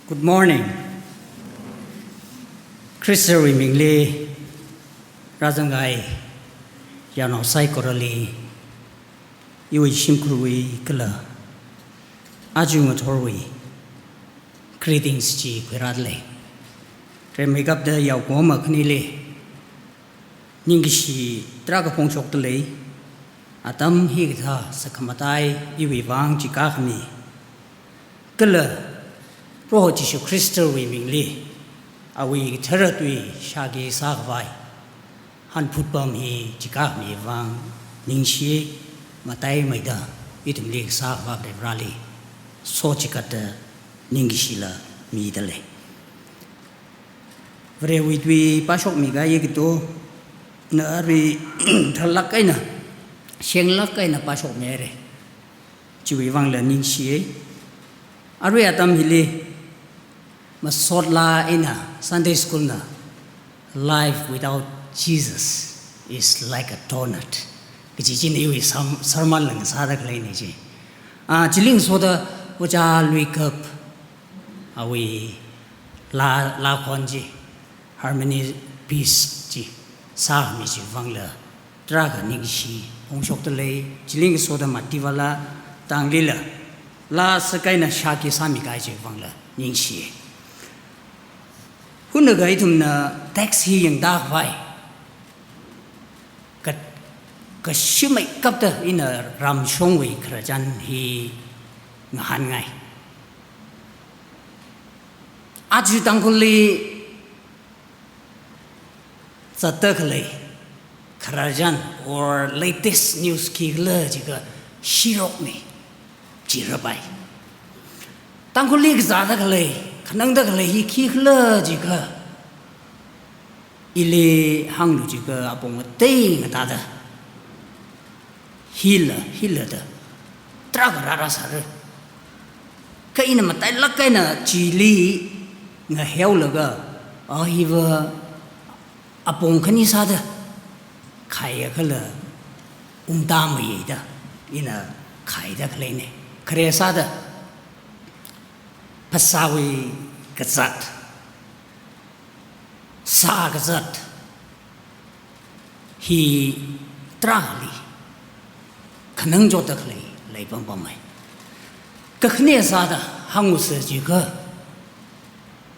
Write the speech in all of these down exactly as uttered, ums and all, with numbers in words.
Good morning. Khristawui mingli rāzangkahai yaonao saikorali, iwui shimkhurwui kala aja ngathorwui greetings chi khuirālei. Rimeikapta yaokahoma khanili ningkashi tarākha phongshokdalei. Atam hikathā sakhamatai iwui vang chikākhami kala Proho Jishu Khristawui mingli awui kathara tui shāki sākhavai hanphut pam hi chikākhami vang ningshi, mataimeida ithumli sākhavā Vareli sochikatda ningkashila midalei. Varewui tui pāshokmi kahai katona arui tharlāk eina, shenglāk eina pāshokmihaira. Chiwui vangla ningshi. Arui atam hili masot laa eina Sunday School na "Life without Jesus is like a donut" kaji china iwui sam-, sermon lang sāda khaleina chi. Ah, chili ngasoda Ojā Luikap awui laa, laa khon chi, Harmony Piece chi sāmi chiwui vangla tarākha ningshi phongshokdalei. Chili ngasoda Mativala Tanglila laa sākahaina shāki sāmi kahai chiwui vangla ningshi. Hunakha ithumna text hi yangda khavai ka, kashimeikapta ina ramshongwui khararchan hi ngahānngai. Aja Tangkhulli zatda khalei khararchan or latest news khikhala jiakha shirokna, jirapai. Tangkhulli kazāda khalei, khanangda khalei hi khikhala jiakha, ili hānglu jiakha apong ngatei ngatāda hila, hila da tarākha rārāsāra. Kha ina matailāk eina chili ngaheolaga, a, hiva apong khani sāda khaiakhala ungtāmeiya da ina khaida khaleina. Khare sāda phasāwui kazat, sā kazat hi tarāli khanang chotda khalei leipampammei. Kakhane sāda hāngusa jiakha,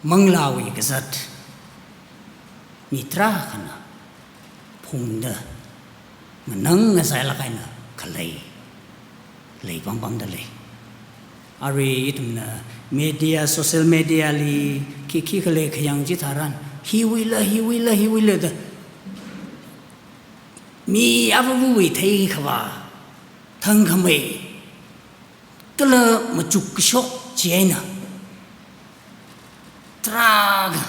manglāwui kazat mi tarākhana phungda nganang ngasailāk eina khalei leipampamdalei. Arui ithumna media, social media li khi khikhala khayang chitharan, hiwuila, hiwuila, hiwuila da mi avāvawui theikhavā thangkhamei kala machuk kashok chieina tarākha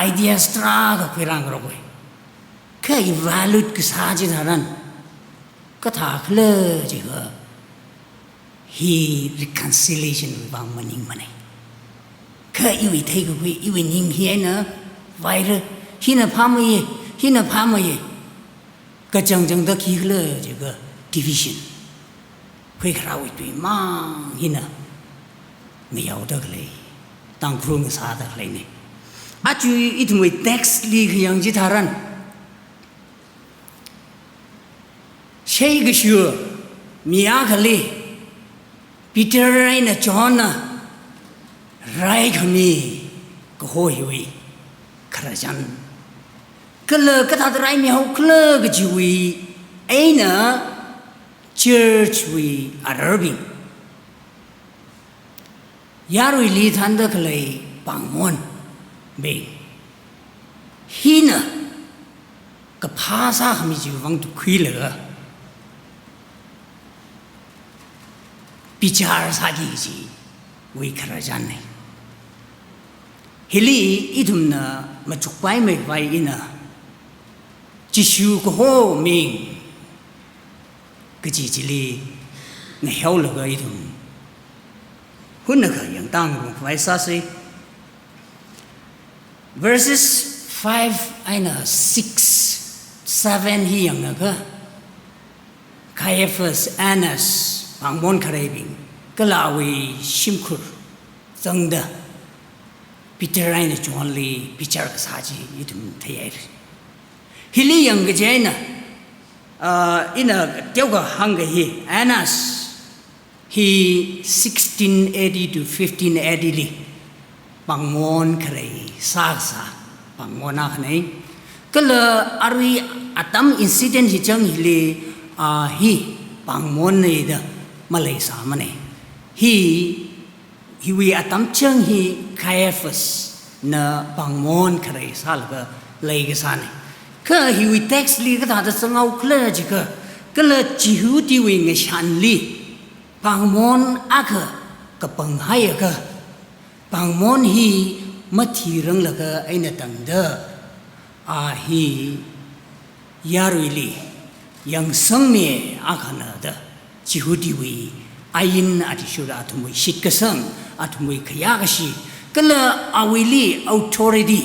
ideas tarākha khuirāngarokva. Kha evaluate kasā chitharan kathākhala jiakha, hi reconciliation wui vang maningmana. Kha iwui theikakhui, iwui ning hi eina vaira, hina phāmeiya, hina phāmeiya kachangchangda khikhala jiakha division khuikharāwui tuimang hina ngayaoda khalei, Tangkhul ngasāda khaleina. Aja ithumwui text li khayang chitharan, sheikashu mi akhali Peter eina Johnna raikhami kaho hiwui khararchan kala kathāda raimihaokhala kajiwui eina church wui ararbing, yaruili thānda khalei pāngmonbing hina kaphā sākhami chiwui vang tukhuilaga bichar sāki kajiwui khararchanna. Hili ithumna machukpaimei khavai ina Jishu kaho ming kaji chili ngaheolaga ithum hunakha yangtāngarumkhavai sāsa. Verses five eina six, seven hi yangakha, Caiaphas, Annas, pāngmon khareibing, kala awui shimkhur, zangda Peter eina Johnli bichar kasā chi ithum theihaira. Hili yangkachi eina, ah, ina teokha hāngkahai hi, Annas hi sixteen A D to fifteen A D li pāngmon kharei sākasā pāngmon akhanei. Kala arui atam incident hi chang hili, ah, hi pāngmonnei da maleisāmanei. Hi, hiwui atam chang hi Caiaphasna pāngmon kharei sālaga leikasānei. Kha hiwui text li kathāda zanghao khala jiakha, kala Jihudiwui ngashanli pāngmon akha kapanghaiakha, pāngmon hi mathiranglaga eina tangda, a hi yaruili yangsangmi akhana da, Jihudiwui ain athishurda athumwui shitkasang, athumwui khayākashi, kala awuili authority,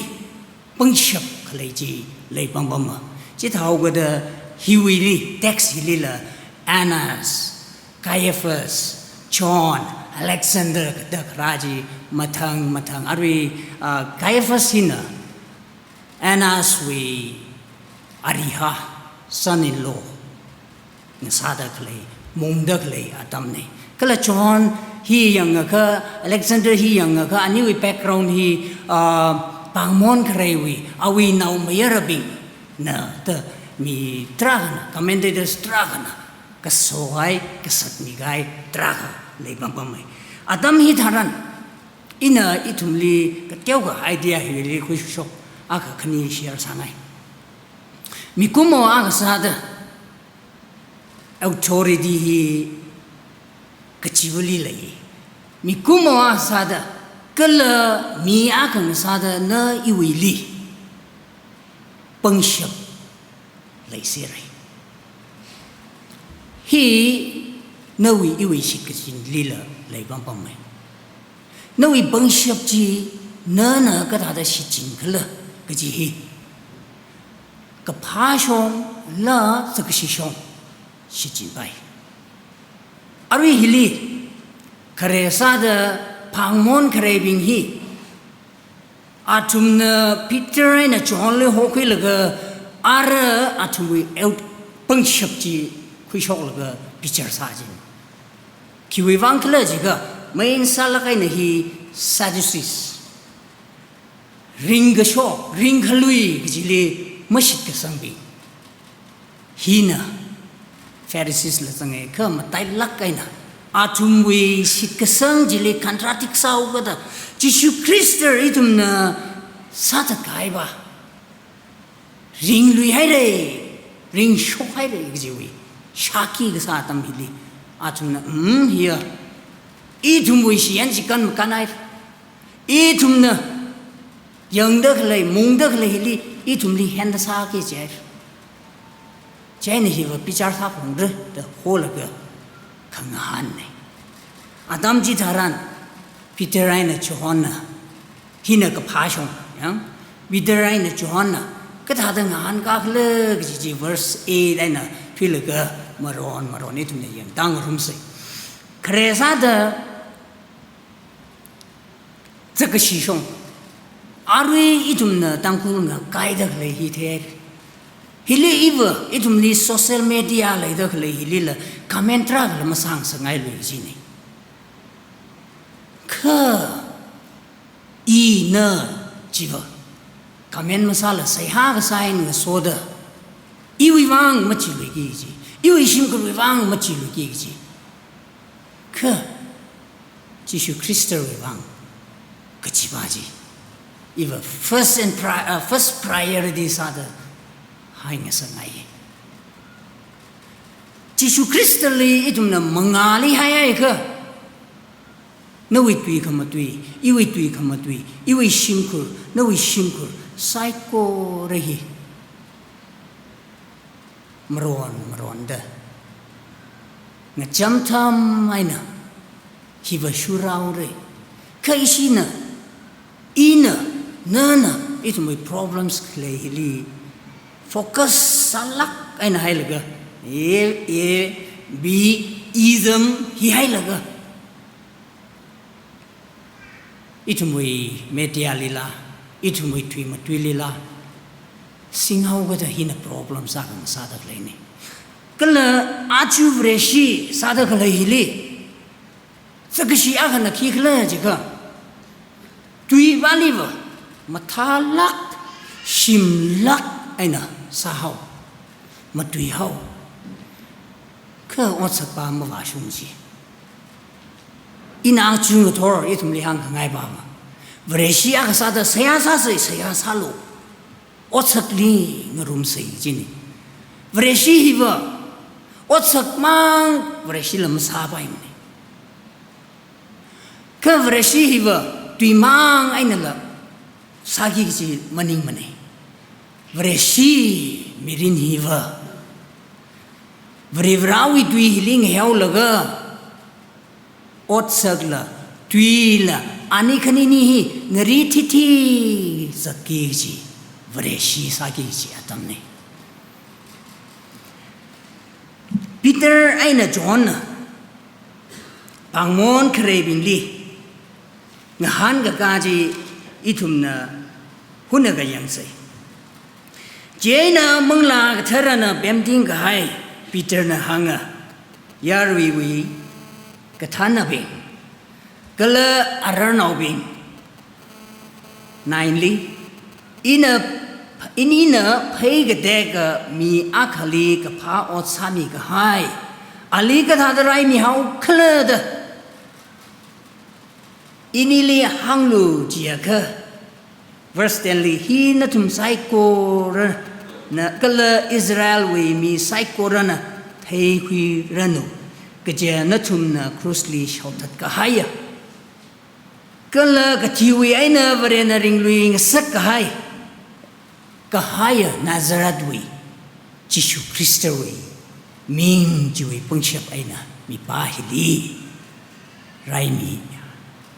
pangshap khalei chi leipampama. Chithāhaokada hiwuili text hilila Annas, Caiaphas, John, Alexander da kharā chi mathang mathang. Arui, ah, Caiaphas hina Annaswui ariha, son-in-law ngasāda khalei, mungda khalei atamnei. Kala John hi yangakha, Alexander hi yangakha, aniwui background hi, ah, pāngmon khareiwui, awui naomayarabingna da mi tarākhana, commentators tarākhana kasohai, kasatmikahai tarākha leipampamei. Atam hitharan ina ithumli kateokha idea hili khuishok akha khani share sāngai. Mikumo akha sāda authority hi kachivali lei. Mikumo akha sāda, kala mi akha ngasāda na iwuili pangshap leiserei. Hi nawui iwui shitkachinlila leipampamei. Nawui pangshap chi nana kathāda shichin khala kaji hi kaphā shongla zakkashi shong shichinpai. Arui hili khare sāda pāngmon khareibing hi athumna Peter eina Johnli hokhuilaga ara athumwui out pangshap chi khuishoklaga bichar sāching. Khiwuivang khala jiakha, main sālāk eina hi Sadducees, ringkasho, ringkhalui kajili mashitkasangbing. Hina Phariseesla zanghai kha matailāk eina athumwui shitkasang chili contradict sāhaokada, Jishu Khrista ithumna sāthatkahaiva ringluihairei, ringshokhairei kajiwui shākhi kasā atam hili athumna, mm, hiya ithumwui shiyan shikan makānhai, ithumna yangda khalei, mungda khalei hili ithumli henda sāki jihaira. Chieina hiva bichar sāphungra da holaga khangahānnei. Atam chitharan Peter eina Johnna, hina kaphā shong, yang, Peter eina Johnna kathāda ngahānkā khala kaji chi verse eight eina thuilaga maron maron ithumna yangtāngarumsei. Khare sāda zakkashi shong. Arui ithumna Tangkhul ngakaida khalei hi thei. Hili iva ithumli social media leida khalei hilila comment tarākhala masāngasakngailui jinei. Kha ina chiva comment masāla seihā kasā eina ngasoda, iwuivang machiluiki ji, iwui shimkhurwui vang machiluiki ji. Kha Jishu Khristawui vang kachiva chi iva first and pri-, uh, first priority sāda haingasakngai. Jishu Khristali ithumna mangāli haihaiakha, nawui tui khamatui, iwui tui khamatui, iwui shimkhur, nawui shimkhur, saikora hi maron maronda ngacham tham eina hiva shurhaorei. Kha ishina, ina, nana ithumwui problems khalei hili focus sālāk eina hailaga, A, A, B, ism hi hailaga, Ithumwui media lila, ithumwui tui matuilila, singhaokada hina problem sākhangasāda khaleina. Kala aja Vareshi sāda khalei hili, sākashi akhana khikhala jiakha, tuivāliva mathālāk, shimlāk eina sāhao, matuihao, kha otsak pa mavāshung chi. Ina aja ngathor ithumli hāngkhangai pa va, Vareshi akha sāda seihā sāsei, seihā sālu, otsakli ngarumsei jina. Vareshi hiva otsak mang Vareshila masāpaimana. Kha Vareshi hiva tui mang einala sāki kaji maningmana. Vareshi mirin hiva Varivarāwui tui hili ngaheolaga, otsakla, tuila, ani khanini hi ngari thithi zatki kaji, Vareshi sāki kaji atamna. Peter eina Johnna pāngmon khareibingli ngahānkakā chi ithumna hunakha yangsei. Chieina Manglā Katharana pemting kahai Peterna hānga, yaruiwui kathānabing kala ararnaobing, nine li, ina, inina phei kateka mi akhali kaphā ot sāmi kahai, ali kathāda raimihao khala da inili hānglu jiakha, verse ten li, hi nathum saikorana kala Israelwui mi saikorana theikhuiranu, kaja nathumna cross li shaothat kahaiya kala kathiwui eina Varena ringlui ngasak kahai, kahaiya Nazarethwui Jishu Khristawui ming chiwui pangshap eina mipā hili raimi,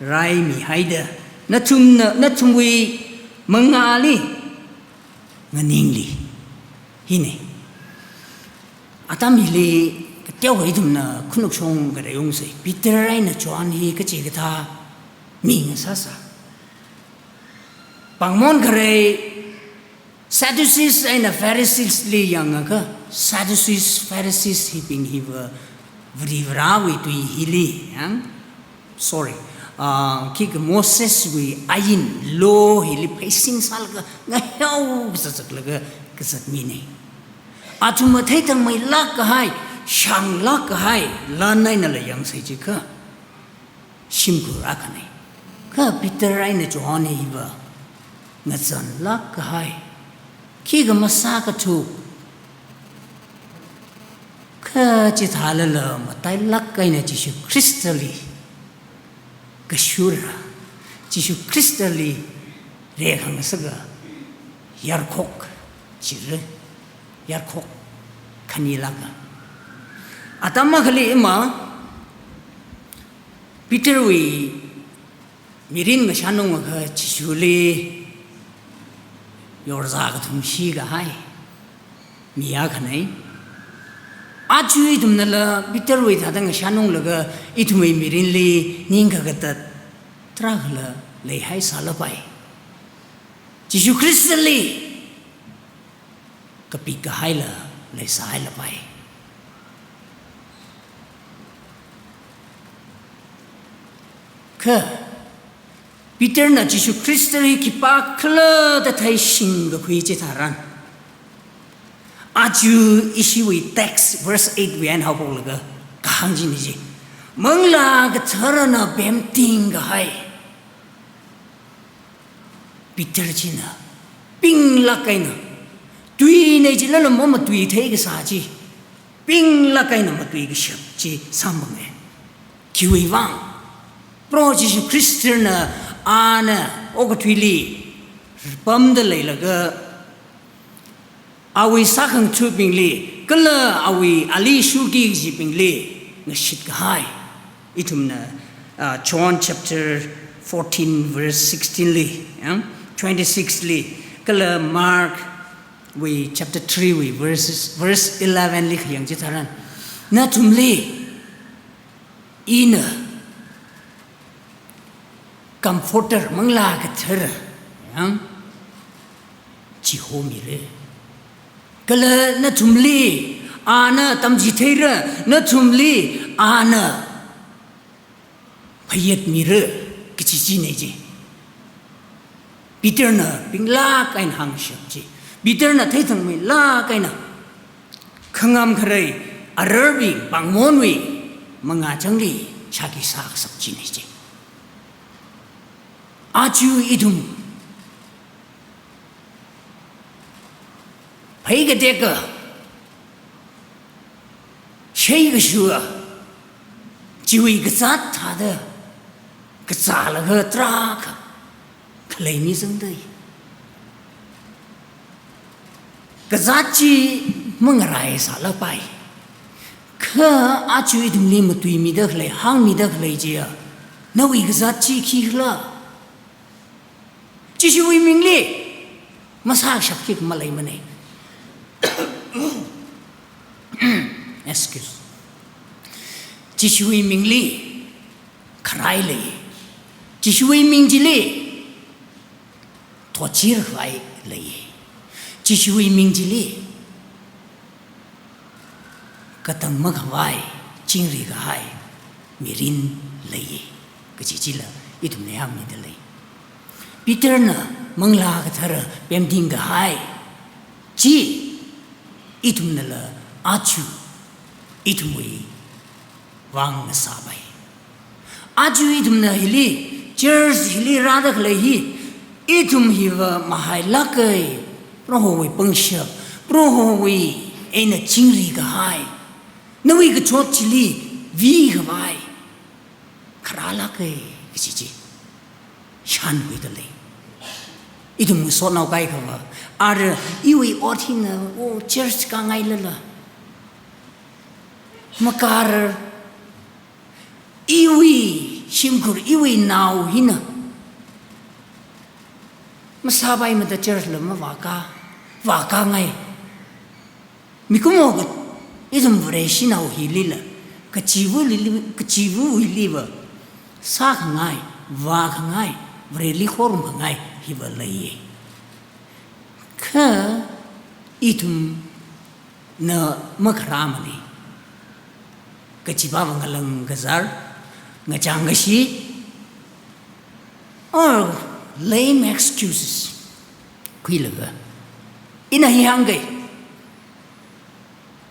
raimihaida nathumna, nathumwui mangāli, nganingli, hina. Atam hili kateokha ithumna khanukshong kharei ungsei. Peter eina John hi kachikathā mi ngasāsā. Pāngmon kharei Sadducees eina Pharisees li yangakha, Sadducees, Pharisees hibing hiva Varivarāwui tui hili, yang, sorry, ah, khikha Moseswui ain, law hili pheisin sālaga ngaheo kazatlaga kazat mina. Athum mathei tangmeilāk kahai, shanglāk kahai lan einala yangsei jiakha, shimkhur akhana. Kha Peter eina John hiva ngazanlāk kahai, khikha masākathuk, kha chithālala matailāk eina Jishu Khristali kashura, Jishu Khristali rekhangasaka yarkhok chira, yarkhok khanilāka. Atam akhali ima Peterwui mirin ngashanungakha Jishuli yorzā kathumshi kahai mi akhana. Aja ithumnala Peterwui thāda ngashanunglaga ithumwui mirinli ningkakatat tarākhala leihaisālapai. Jishu Khristali kapik kahaila leisāhailapai. Kha Peterna Jishu Khristali khipākhala da theishingkakhui chitharan, aja ishiwui text verse eight wui eina haophoklaga kahāng china chi, Manglā Katharana pemting kahai Peter china pinglāk eina, tuina chilala mamatuithei kasā chi, pinglāk eina matuikashap chi samphanga. Khiwuivang? Proho Jishu Khristana ana okathuili pamda leilaga, awui sākhangathabingli kala awui ali shuki kajibingli ngashit kahai. Ithumna, ah, John chapter fourteen verse sixteen li, ya, twenty-six li, kala Mark wui chapter three wui verses, verse eleven li khayang chitharan, nathumli ina Comforter, Manglā Kathara, yang, chihomira. Kala nathumli ana tamchitheira, nathumli ana phayetmira, kachi china chi. Peterna pinglāk eina hāngshap chi. Peterna theithangmeilāk eina khangam kharei ararbing pāngmonwui mangā changli shākhi sākashap china chi. Aja ithum phei kateka, shei kashua, chiwui kazāt thāda kazālaga tarākha khalei mi zangdai. Kazāt chi mangarai sālapai. Kha aja ithumli matuimida khalei, hāngmida khalei chiya, nawui kazāt chi khikhala? Jishuwui mingli masāshapki khamaleimana. Excuse. Jishuwui mingli kharai lei. Jishuwui ming chili thotchirkhavai lei. Jishuwui ming chili katang makhavai, chingri kahai mirin lei, kachi chila ithumna yangmida lei. Peterna Manglā Kathara pemting kahai chi ithumnala aja ithumwui vang ngasāpai. Aja ithumna hili, church hili rāda khalei hi, ithum hiva mahailāka, Prohowui pangshap, Prohowui eina chingri kahai, nawui kachot chili vikhavai kharālāka kachi chi shānkhuida lei. Ithum ngasotnao kaikhava, ara iwui ot hina, o, church kāngailala makar, iwui shimkhur, iwui nao hina masāpaimada church la mavākā, vākāngai. Mikumo ka, ithum Vareshinao hilila, kachivali, kachivawuiliva sākhangai, vākhangai, Vareli khorumkhangai hiva leiya. Kha ithumna makharāmana. Kachipāva ngalang kazar, ngachang kashi, or lame excuses khuilaga, ina hi hāngkai.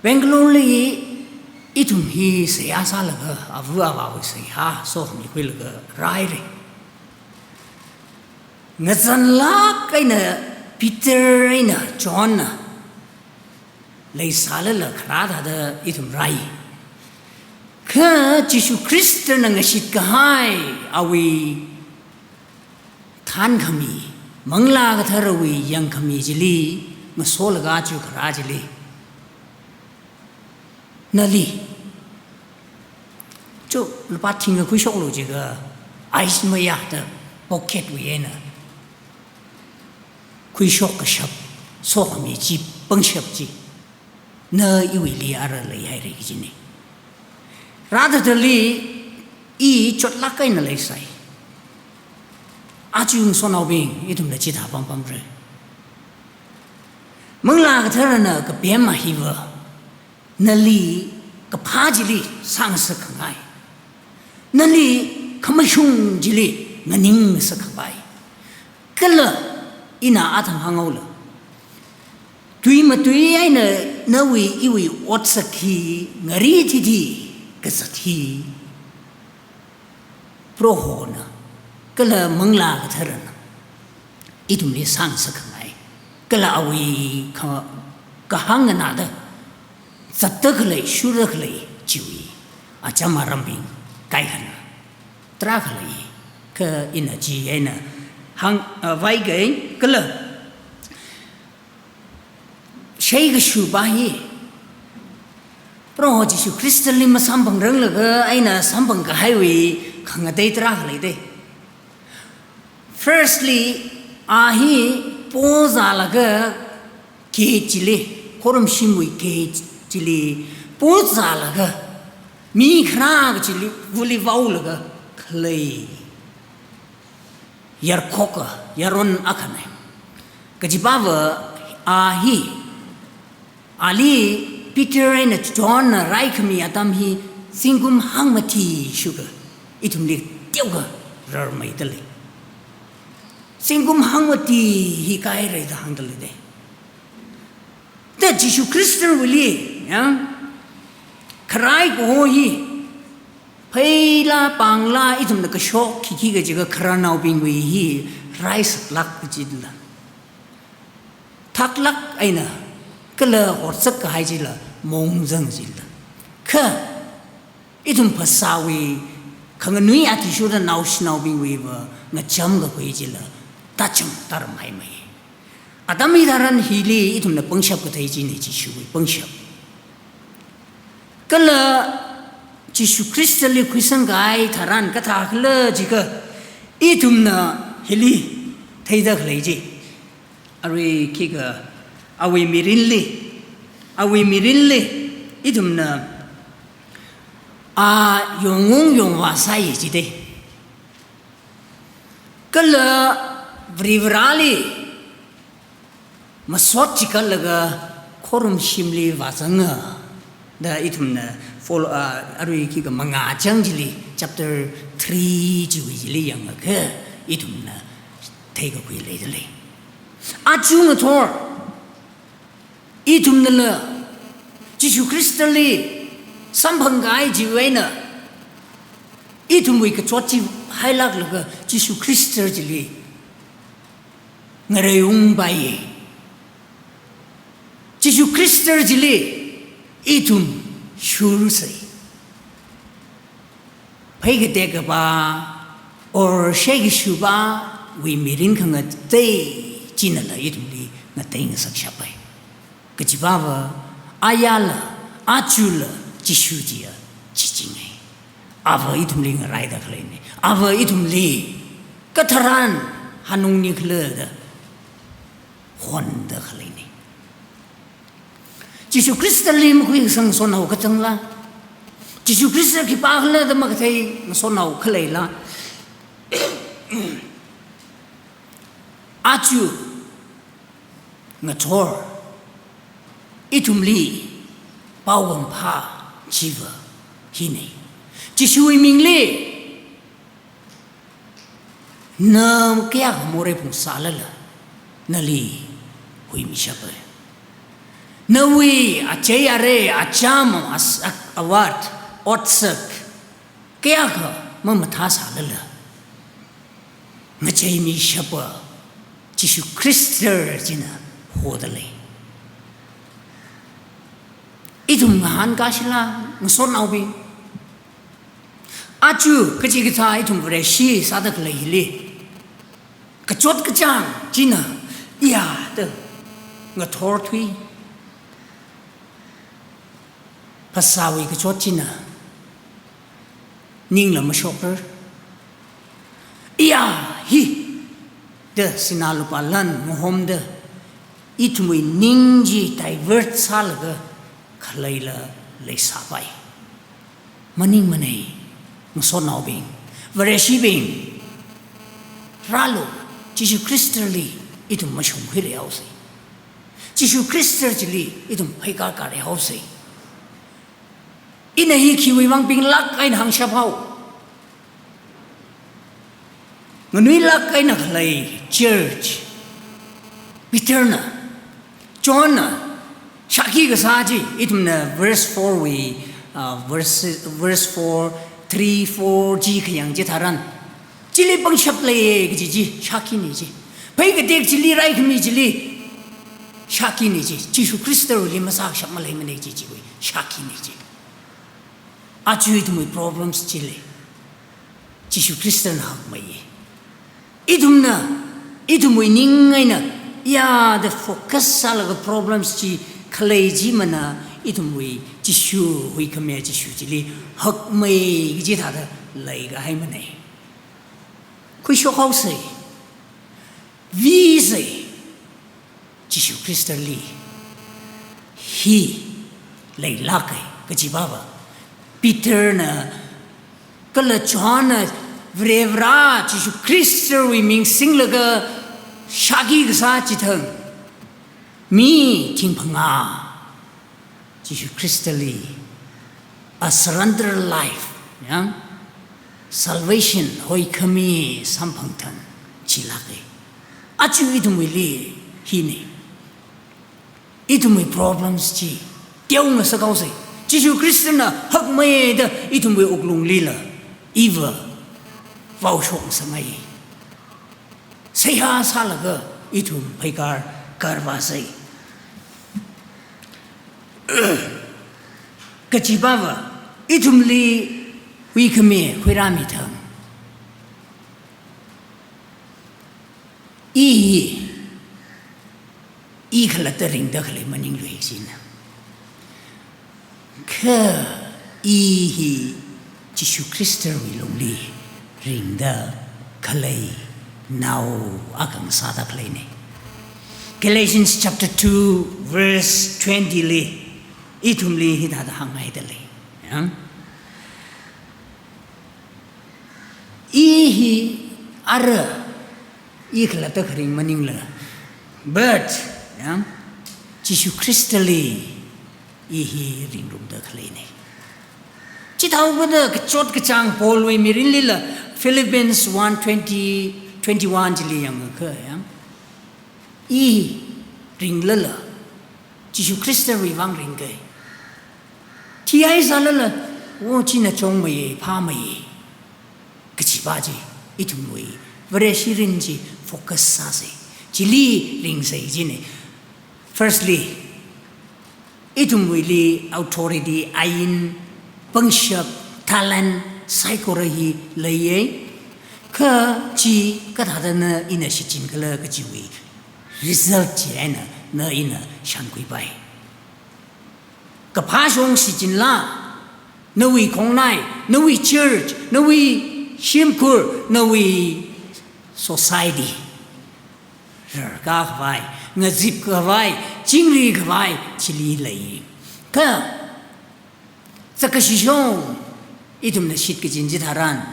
Bangalore li ithum hi seihā sālaga, ava avāwui seihā sokhami khuilaga rāhaira. Ngazanlāk eina Peter eina Johnna leisālala kharā thāda ithum rāi. Kha Jishu Khristana ngashitkahai awui thānkhami, Manglā Katharawui yangkhami chili ngasolaga aja kharā chili, nali, cho, lupā thingkha khuishoklu jiakha, ice mayāda pocket wui eina khuishok kashap, sokhami chi, pangshap chi, na iwuili ara leihaira kajina. Rāthāthāli i chotlāk eina leisai. Aja ngasotnaobing, ithumla chithā pampamra. Manglā Katharana kapema hiva, nali kaphā chili sāngasakkhangai, nali khamashung chili nganingngasakkhavai. Kala ina athang hānghaolu. Tui matui eina nawui iwui otsak hi ngari thiti kazat hi Prohona kala Manglā Katharana ithumli sāngasakkhangai. Kala awui ka-, kahāng nganāda zatda khalei, shurda khalei chiwui acham arambing kaikhana tarākha lei. Kha ina chi eina hāng, ah, vāikai kala, shei kashupā hi Proho Jishu Khristali masamphangranglaga eina samphangkahaiwui khangatei tarākha leidei. Firstly, a hi pozālaga gate chili, khorumshimwui gate chili pozālaga, mi kharā kachili vuli vaolaga khalei. yarkhoka yaron akhana. Kajipava a hi, ali Peter eina Johnna raikhami atam hi zingkum hangmati shuka, ithumli teokha rarmeida lei. Zingkum hangmati hi kaira da hāngda lei de. Da Jishu Khristawuili, ya, kharai kaho hi, pheila pāngla ithumna kashok khikhi kajiakha khararnaobingwui hi raisaklāk kajila, thaklāk eina kala horsak kahai chila mongzang chila. Kha ithum phasāwui khanganui athishurda naoshinaobingwuiva ngacham kakhui chila tachang taram haimei. Atam hitharan hili ithumna pangshap kathei china Jishuwui pangshap. Kala Jishu Khristali khuisang kahai tharan kathākhala jiakha ithumna hili theida khalei chi. Arui khikha awui mirinli, awui mirinli ithumna a yongung yongvā sāi jidei. Kala Varivarali masot chikatlaga khorumshimli vāzanga da ithumna follow, ah, arui khikha mangā chang chili, chapter three chiwui chili yangakha ithumna theikakhui leida lei. Aja ngathor ithumnala Jishu Khristali samphang kahai chiwui eina ithumwui kachot chi hailāklaga Jishu Khrista chili ngareiungpai. Jishu Khrista chili ithum shursei. Phei katekapā or sheikashupāwui mirin khangatei chinala ithumli ngatei ngasakshappai. Kajipava ayala, ajala Jishu chiya chichingai. Ava ithumli ngaraida khaleina. Ava ithumli katharan hanungnikhala da honda khaleina. Jishu Khristali makhuikasang ngasotnao kachangla, Jishu Khrista khipākhala da makathei ngasotnao khaleila, aja ngathor ithumli paowui phā chiva hina. Jishuwui mingli na kayākha morei phungsālala nali huimishapa. Nawui achei arei, acham, as-, ak-, awat, otsak kayākha mamathāsālala ngacheimishapa Jishu Khrista china hoda lei. Ithum ngahānkashila ngasotnaobing, aja kachikathā ithum Vareshi sāda khaleili, kachot kachāng china iya da ngathorthui. Phasāwui kachot china ningla mashokrar. Iya hi da sinā lupā lan mahomda ithumwui ning chi divert sālaga khaleila leisāpai. Maningmanei, ngasotnaobing, Vareshibing, rālu, Jishu Khristali ithum mashungkhuireihaosei. Jishu Khrista chili ithum pheikar karreihaosei. Ina hi khiwui vang pinglāk eina hāngshap hao. Nganuilāk eina khalei church, Peterna, Johnna shākhi kasā chi, ithumna verse four wui, ah, verse, verse four, three, four chi khayang chitharan, chili pangshap leiya kaji chi shākhina chi. Phei katek chili raikhami chili shākhina chi. Jishu Khristawuili masāshap maleimanei chi chiwui shākhina chi. Aja ithumwui problems chili Jishu Khristana hakmeiya. Ithumna, ithumwui ning eina iya da focus sālaga problems chi khalei chimana ithumwui Jishu, huikhamiya Jishu chili hakmei kaji thāda leikahaimanei. Khuishokhaosei. Visei. Jishu Khristali hi leilākai kajipava Peterna kala Johnna Varivara Jishu Khristawui ming singlaga shāki kasā chithang mi thingphangā Jishu Khristali a surrender life, ya, salvation hoikhami samphang thang chilāke. Aja ithumwuili hine. Ithumwui problems chi teongasak haosei. Jishu Khristana hakmeida ithumwui wuklunglila iva vaoshok ngasakngai. Seihā sālaga ithum pheikar karvāsei. Kachipāva ithumli huikhami khuirāmi thang, i hi, i khalatta ringda khalei maninglui sina. Kha i hi Jishu Khristawui lungli ringda khalei nao akha ngasāda khaleine. Galatians chapter two verse twenty li ithumli hithāda hāngngaidalei. Ya? I hi ara, i khalatta kharing maningla, but, ya, Jishu Khristali i hi ringrumda khaleine. Chithāhaokada kachot kachāng Paulwui mirinlila Philippians one twenty, twenty-one chili yangakha, ya, i ringlala Jishu Khristawui vang ringke. Thihai sālala, o china chongmeiye, phāmeiye kachi pa chi, ithumwui Vareshi mirin chi focus sāsei. Chili ringsei jine. Firstly, ithumwuili authority, ain, pangshap, talent, saikora hi leiye. Kha chi kathāda na ina shichin khala kajiwui result chi eina na ina shānkhuipai. Kaphā shong shichinla, nawui khongnai, nawui church, nawui shimkhur, nawui society, rarkā khavai, ngazip khavai, chingri khavai, chili lei. Kha, zakkashi shong, ithumna shitkachin chitharan,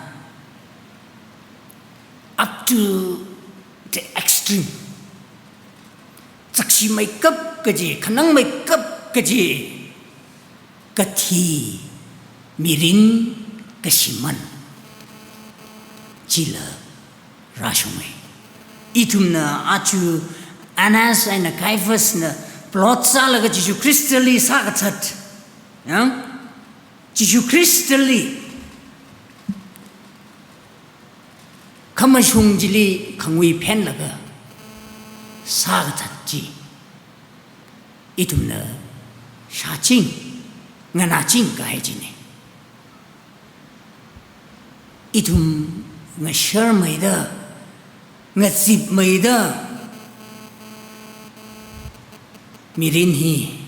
up to the extreme. Zakshi meikap kaji, khanang meikap kaji, kathi mirin kashimān chila rāshunge. Ithumna aja Annas eina Caiaphasna plot sālaga Jishu Khristali sākazat. Ya? Jishu Khristali khamashung chili khangui phenlaga sākazat chi ithumna shāching, nganāching kahai chine. Ithum ngasharmeida, ngazipmeida mirin hi,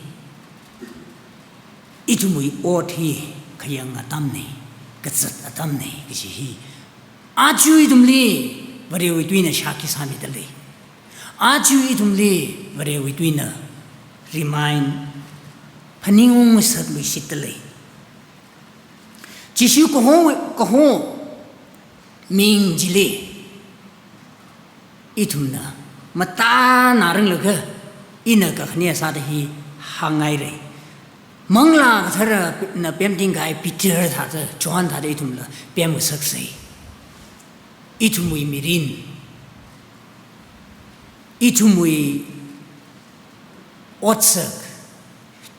ithumwui ot hi khayang atamne, kazat atamne kaji hi aja ithumli Varewui tuina shākhi sāmidalei. Aja ithumli Varewui tuina remind, phaningungngasakluishitdalei. Jishu kaho, kaho ming chili ithumna matānaranglaga ina kakhane sāda hi hāngngairei. Manglā Katharana pemting kahai Peter thāda, John thāda ithumla pemngasaksei. Ithumwui mirin, ithumwui otsak,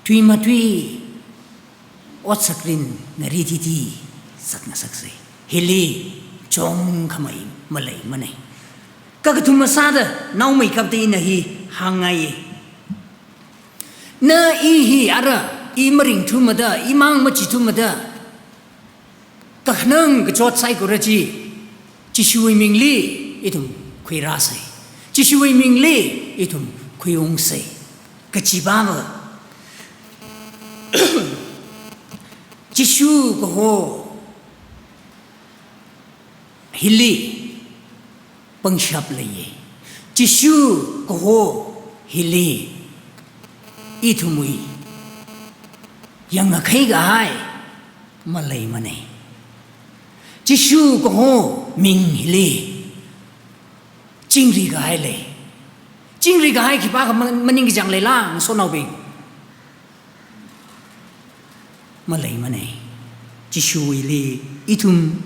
tui matui otsak mirin ngarititi zatngasaksei. Hili chongkhamei maleimanei. Kakathuma sāda naomeikapta ina hi hāngngaiye. Na i hi ara, i maringthumada, imang machithumada, kakhanang kachot saikora chi, Jishuwui mingli ithum khuirāsei. Jishuwui mingli ithum khuiungsei. Kachipāva, Jishu kaho hili pangshap leiye. Jishu kaho hili ithumwui yangakhui kahai maleimanei. Jishu kaho ming hili chingri kahai lei. Chingri kahai khipākha ma-, maningkachāng leila, ngasotnaobing? Maleimanei. Jishuwuili ithum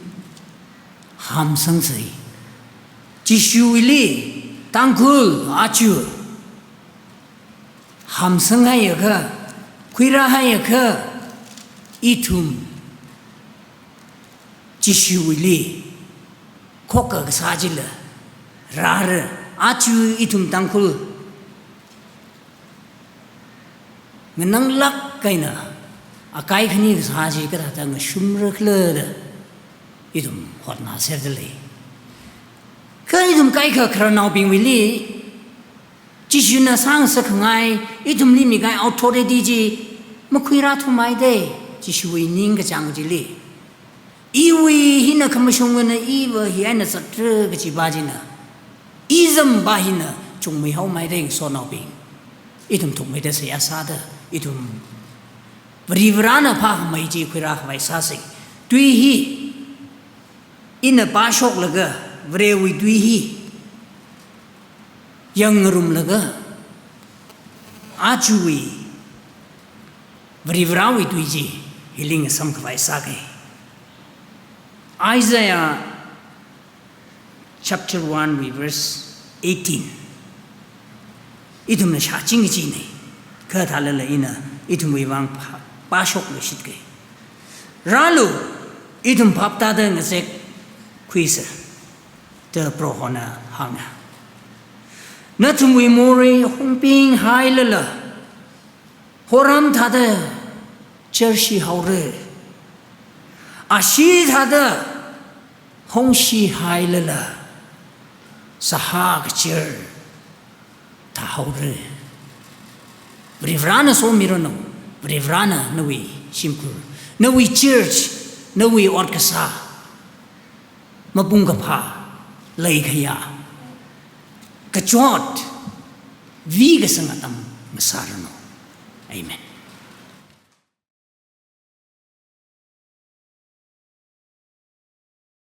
hamsangsei. Jishuwuili Tangkhul aja hamsanghaiakha, khuirāhaiakha, ithum Jishuwuili khokkha kasā chila rāra. Aja ithum Tangkhul ngananglāk eina akai khani kasā chi kathāda ngashumra khala da ithum hotnāserda lei. Kha ithum kaikha khararnaobingwuili Jishuna sāngasakkhangai, ithumli mikahai authority chi makhuirāthumeida, Jishuwui ningkachāng chili. Iwui hina khamashungana iva hi eina zatra kachipa china, izampa hina chungmeihaomeida, ngasotnaobing. Ithum thukmeida seihā sāda, ithum Varivarana phākhamei chi khuirākhavai sāsei. Tui hi ina pāshoklaga, Varewui tui hi yangngarumlaga, ajawui Varivarawui tui chi hili ngasamkhavai sākei. Isaiah chapter one wui verse eighteen. Ithumna shāching kachinei. Kha thālala ina ithumwui vang pā-, pāshokluishitkei. Rālu, ithum phaptāda ngazekkhuisa, da Prohona hānga. Nathumwui morei hongpinghailala, horam thāda charshi haora. Ashee thāda hongshihailala, sahā kachar thāhaora. Varivarana somiranu, Varivarana nawui shimkhur, nawui church, nawui ot kasā mapung kaphā, leikhayā, kachot, vikasang atam ngasāranu. Amen.